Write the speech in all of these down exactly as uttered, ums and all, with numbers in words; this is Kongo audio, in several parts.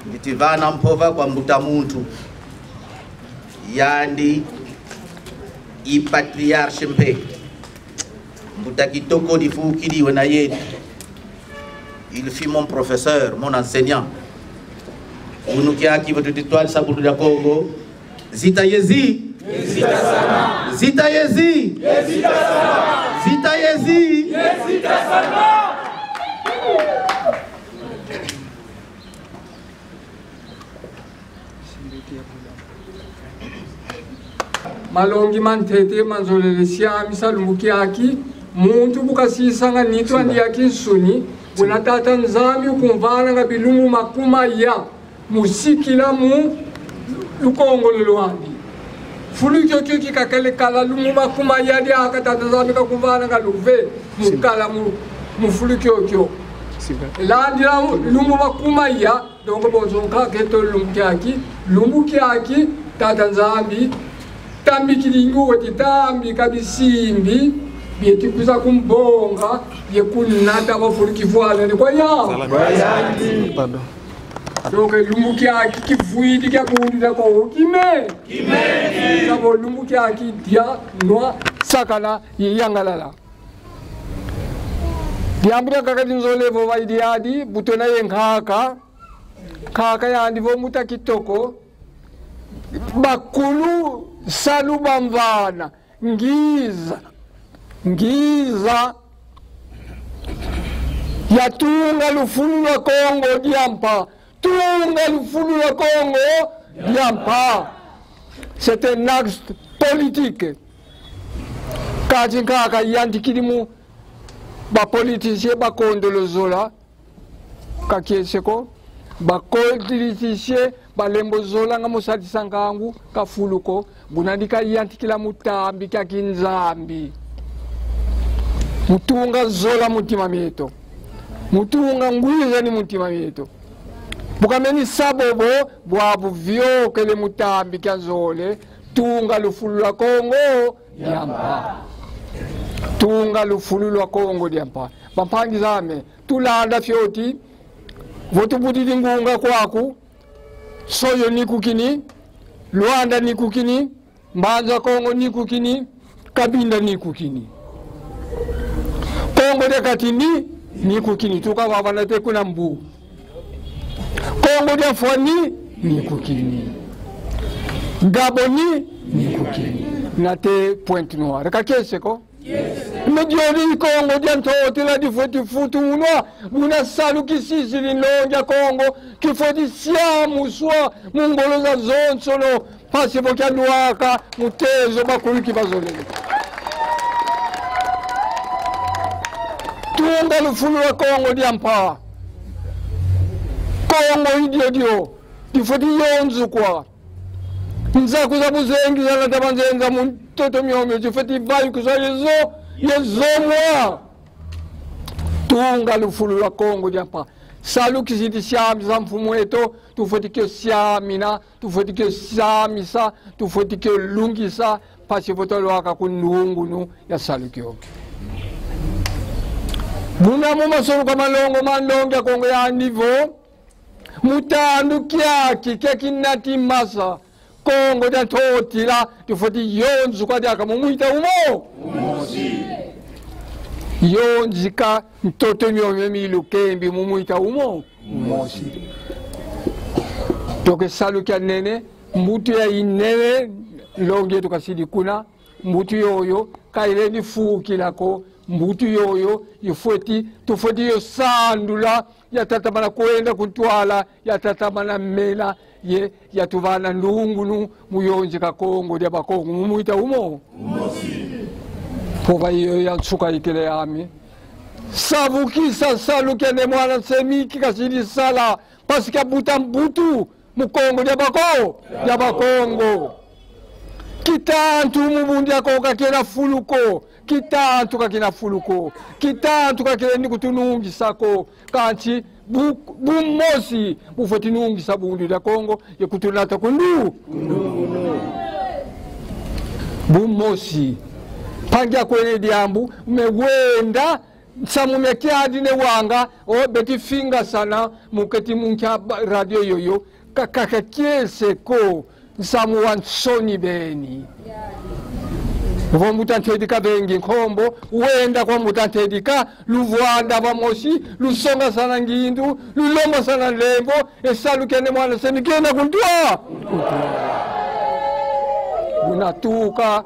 Ngieti vana mpova kwa mbuta muntu. Yandi i patriarche mpe. Mbuta Kitoko difukidi wena yetu. Il fut mon professeur, mon enseignant. Unu kiaki vo tuti twalisa Bundu dia Kongo. Zita yezi. Zita yezi. Zita yezi. Malongi mantete manzolele siamisa lumbu kiaki, muntu bu kasisanga nitu andi ya kinsuni, buna Tata Nzambi ukumvananga bilumbu makumaya mu sikila mu lukongolo lwandi. Fulu kiokio ki kakele kala lumbu makumaya diaka Tata Nzambi kakumvananga luve mu kala mu, mu fulu kiokio. Landila lumbu makumaya, donc bonso nkaka eto lumbu kiaki, lumbu kiaki, Tata Nzambi tambikidi ngu weti tambika bisimbi bieti kwiza kumbonga ye kunata mafulu kivwalane kwa ya. Pardon. Donc lumbu kiaki kivwidi kia Bundu dia Kongo kime. Kime. Savo lumbu kiaki dia nwa sakana ye yangalala. Diambu diankaka di nzolele vova i diadi, bu twena ye nkaka. Nkaka yandi vo mbuta Kitoko, bakulu salu bamvana, ngiza, ngiza ya tunga lufulu lwa Kongo dia mpa, tunga lufulu lwa Kongo dia mpa. C'est un acte politique. Kadi nkaka yantikidi mu ba politiciens bakondolo zola, ka kiese ko. Ba politiciens balembo zolanga mu sadisa nkangu, ka fulu ko. Buna ndi kayantikila mu tambika kinzambi. Mu tunga zola mu ntima mieto. Mu tunga ngwizani mu ntima mieto. Bu kameni sa bobo, bwabu viokele mu tambika nzole, tunga lufulu lwa Kongo dia mpa. Tunga lufulu lwa Kongo dia mpa. Bampangi zame, tulanda fioti, vo tubudidi ngunga kwaku, Soyo nikukini, Luanda nikukini, Mbanza Kongo nikukini, Cabinda nikukini. Kongo dia Kati ni, nikukini, tukavavana te kuna mbu. Kongo dia Mfwa ni, nikukini. Gabon ni, nikukini. Nate Pointe-Noire. Ka kiese ko? Mais diodi Kongo dia Ntotila difweti futumunwa, buna salu kisisidi nlongi a Kongo, kifweti siamuswa mu ngolo zazonsono, mpasi vo kialwaka mu tezo bakulu kibazolele. Tunga lufulu lwa Kongo dia mpa. Kongo i diodio, difweti yonzukwa. Nzaku za buzengi za lata banzenza mu ntoto miomio zifweti vayukiswa ye zo, ye zomwa. Tunga lufulu lwa Kongo dia mpa. Salu kisidi siamisa mfumu eto, tufweti kio siamina, tufweti kio siamisa, tufweti kio lungisa, mpasi vo twalwaka ku ndungunu ya salu kiokio. Buna mu masoluka malongo ma nlongi a Kongo yandi vo, mu tandu kiaki kia kinati masa, Kongo dia Ntotila difweti yonzukwa diaka mu mwita umo. Umosi. Yonzika ntoto miomio mi lukembi mu mwita umo. Umosi. Toke salu kia nene, mbutu ya inene, nlongi eto kasidi kuna, mbutu yoyo, ka ilendi fukila ko, mbutu yoyo, ifweti, tufweti yo sandula, yatatamana kwenda ku ntwala, yatatamana mena, ye yatuvana ndungunu mu yonzika Kongo dia Bakongo mu mwita umo. Umosi. Mpova yoyo ya nsuka ikele yami. Savukisa salu kia Ne Muanda Nsemi ki kasidi sala, mpasi kiabuta mbutu mu Kongo dia Bako-, dia Bakongo. Kitantu mu Bundu dia Kongo ka kiena fulu ko. Kitantu ka kiena fulu ko. Kitantu ka kilendi kutunungisa ko. Kansi bu-, bumosi bufweti nungisa Bundu dia Kongo ye kutunata ku ndu-. Bumosi. Mpangi akwene diambu, mais wenda Nsamu mia kiadi ne wanga, o beti fingasana, mu keti mu nkia ba-, radio yoyo, ka, ka, ka kiese ko, nsamu wa nsoni beni. Vo mbuta Ntedika vengi nkombo, wenda kwa mbuta Ntedika, luvwanda vamosi, lusongasana ngindu, lulombasana nlemvo, e salu kiani mwana seni kiena kuntwa. Muna tuka,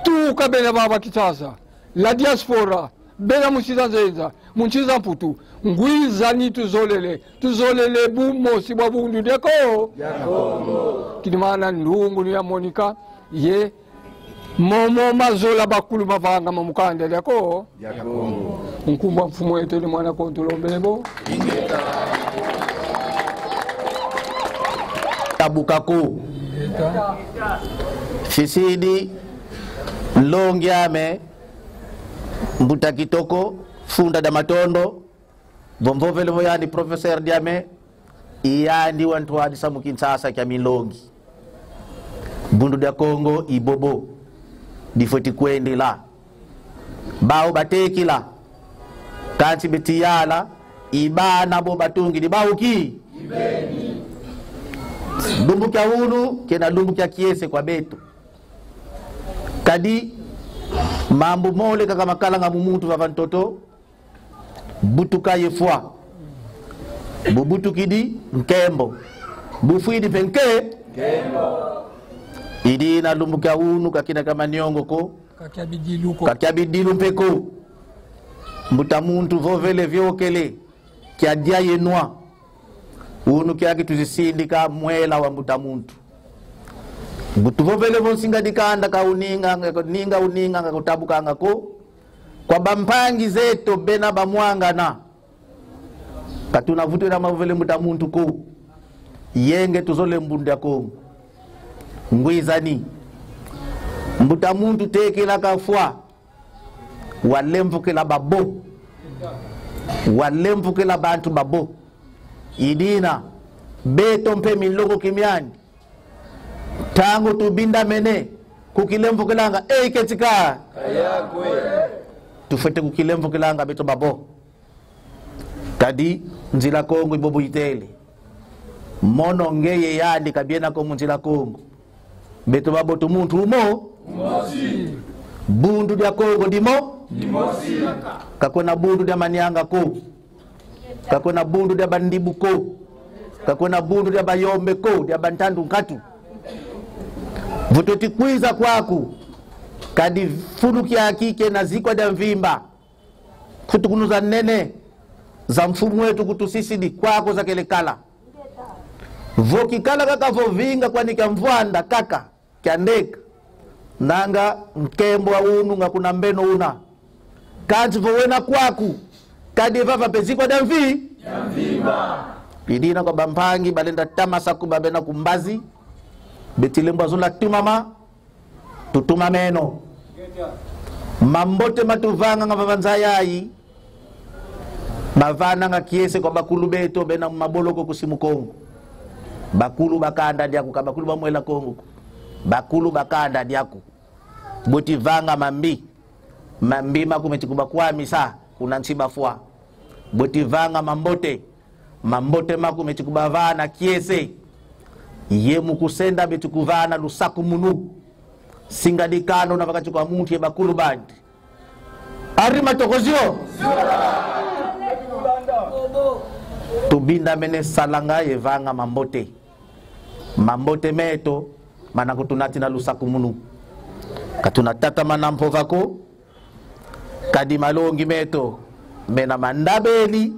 tuka bena vava Kinshasa. La diaspora, bena mu nsi za nzenza, mu nsi za Mputu, ngwizani tuzolele, tuzolele bumosi bwa Bundu dia Ko-, dia Kongo. Kidi mana ndungunu ya monika, ye momo mazola bakulu mavanga ma mu kanda dia Ko-, dia Kongo. Nkumbu a mfumu eto ni mwana kontu lombele bo. Tabuka ko. Fisidi, nlongi ame, mbuta Kitoko, funda dia matondo, vo mvovele vo yandi professeur diame, i yandi wantwadisa mu Kinshasa kia minlongi. Bundu dia Kongo i bobo, difweti kwendila. Bau batekila, kansi beti yala, i bana bo batungidi bau ki? Lumbu kia unu, kena lumbu kia kiese kwa beto. Kadi, mambu mole kaka makalanga mu muntu vava ntoto, butuka ye fwa. Bu butukidi, nkembo. Bu fwidi mpe nke-? Nkembo. I dina lumbu kia unu ka kina kia maniongo ko. Ka kia bidilu ko. Ka kia bidilu mpe ko. Mbuta muntu vovele viokele, kia dia ye nwa. Unu kiaki tuzisindika mwela wa mbuta muntu. Bu tuvovele vo nsinga dikanda ka uninga, ninga uninga, nga kutabukanga ko. Kwa bampangi zeto bena bamwangana, ka tuna vutu ena mavovele mbuta muntu ko. Yenge tuzolele Bundu dia Kongo. Ngwizani. Mbuta muntu tekilaka fwa, walemvokela babo. Walemvokela bantu babo. I dina, beto mpe minlongo kimiani, ntangu tubindamene kukilemvokelanga, e ketika, tufwete kukilemvokelanga beto babo. Kadi Nzila Kongo i bobo itele. Mono ngeye yandi ka biena ko mu Nzila Kongo. Beto babo tu muntu umo. Umosi. Bundu dia Kongo dimo. Dimosi. Ka kwena Bundu dia Manianga ko. Ka kwena Bundu dia Bandibu ko. Ka kwena Bundu dia Bayombe ko, dia Bantandu nkatu. Vo tweti kwiza kwaku, kadi fulu kiaki kena zikwa dia mvimba. Kutukunu za nene, za mfumu eto kutusisidi, kwaku zakele kala. Vo kikala kaka vo vinga kwani kia mvwanda kaka, kia ndeka. Nanga nkembo a unu nga kuna mbeno una. Kansi vo wena kwaku, kadi vava mpe zikwa dia mvi-? Dia mvimba. I dina kwa bampangi balenda tamasa ku babena ku mbazi, beti lembwa zola tumama, tutumameno. Mambote matuvanganga vava nza yayi, bavananga kiese kwa bakulu beto bena mu maboloko ku simu Kongo. Bakulu ba kanda diaku, ka bakulu ba mwela Kongo ko. Bakulu ba kanda diaku. Bweti vanga mambi, mambi maku meti kubakwamisa kuna nsi bafwa. Bweti vanga mambote, mambote maku meti kubavana kiese. Ye mu kusenda beti kuvana lusakumunu. Singa dikanda una va kati kwa muntu ye bakulu bandi. Ari matokozio. Tubindamene salanga ye vanga mambote. Mambote meto mana kutunatina lusakumunu. Ka tuna tatamana mpova ko. Kadi malongi meto mena mandabeli.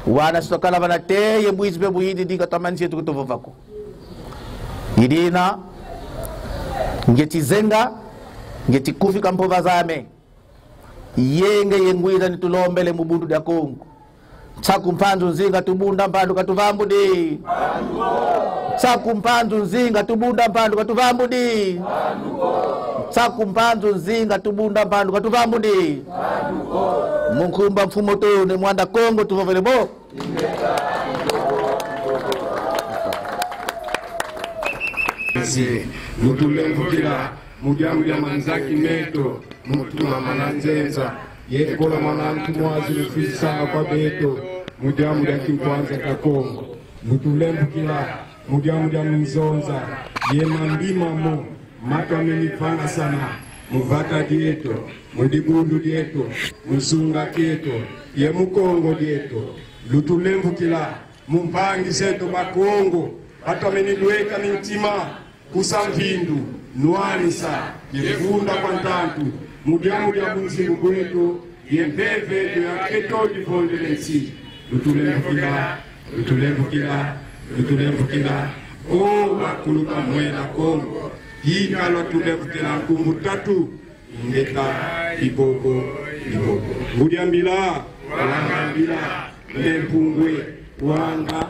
Wana si twakala vana te ye bwizi mpe buyididi, ka twamanisi yeto kutuvova ko. I dina, ngieti zenga, ngieti kufika mpova zame. Yenge ye ngwizani tulombele mu Bundu dia Kongo. Nsaku, Mpanzu, Nzinga, Tubunda, Mpandu, Katuvambudi. Nsaku, Mpanzu, Nzinga, Tubunda, Mpandu, Katuvambudi. Nsaku, Mpanzu, Nzinga, Tubunda, Mpandu, Katuvambudi. Mu nkumbu a Mfumu Tone Mwanda Kongo tuvovele bo. Nsi, mu tulemvokela mu diambu dia manzaki meto, mu tumamana nzenza, ye kola mwana ntu mwazi lufwisisanga kwa beto mu diambu dia kinkwanza kia Kongo. Lutulembukila mu diambu dia minzonza ye mambi mamo matomene vangasana mu vata dieto, mu dibundu dieto, mu nsunga kieto, ye mu Kongo dieto. Lutulembukila mu mpangi zeto Bakongo batomene lweka mintima, kusa mvindu, nwanisa ye vunda kwa ntantu mu diambu dia bunzimbu bweto ye mpeve eto ya keto divondele nsi. Lutulembukila, lutulembukila, lutulembukila. O bakulu ba mwela Kongo, yika lwatulembukila nkumbu tatu: Ingeta, Ibobo, Ibobo. Ngudi a mbila, Wanga mbila, Ne Mpungu e, Wanga.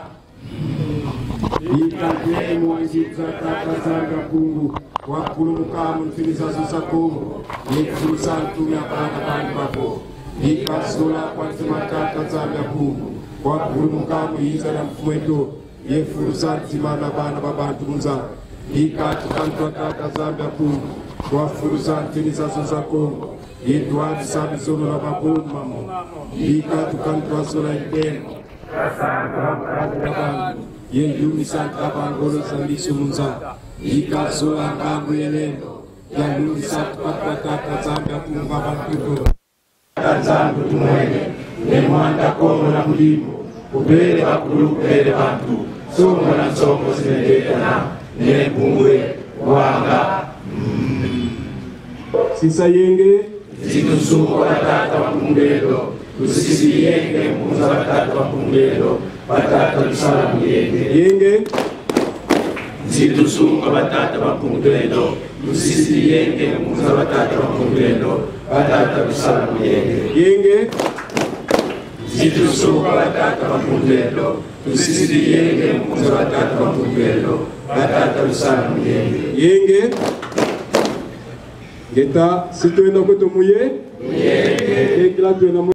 Yika nde mwanzi za Tata Nzambi a Mpungu, wakulumuka mu ntini zazo za Kongo, ye fulusa ntu mia bana bandi babo. Yika zola kwa ntima Tata Nzambi a Mpungu, wakulumuka mu inza dia mfumu eto, ye fulusa ntima mia bana ba bantu mu nza. Yika tukantwa Tata Nzambi a Mpungu, wafulusa ntini zazo za Kongo, ye twadisa bizololo bia babo mamo. Yika tukantwa zola ye ntemo, kasanga bampangi ba bantu, ye yumisa ntaba ngolo za misu mu nza. Yika zola ngangu ye lendo, yalungisa tukantwa Tata Nzambi a Mpungu a bantu. Tata Nzambi tumwene, Ne Mwanda Kongo na Budimbu, kubele bakulu, kubele bantu, nsongo na nsongo zina ngeta na Ne Mpungu e, Wanga. Mm. Sisa yenge. Nzitu nsuka batata ba Mpungu Tulendo, tusisi yenge mu nkumbu za batata ba Mpungu Tulendo, batata lusala mu yenge. Yenge. Nzitu nsuka batata ba Mpungu Tulendo, tusisi yenge mu nkumbu za batata ba Mpungu Tulendo, batata lusala mu yenge. Yenge. Nzitu nsuka batata ba Mpungu Tulendo, tusisi yenge mu nkumbu za batata ba Mpungu Tulendo, batata lusala mu yenge. Yenge. Ngeta, si twenda kweto mu ye-, mu yenge. Kekila twenda mu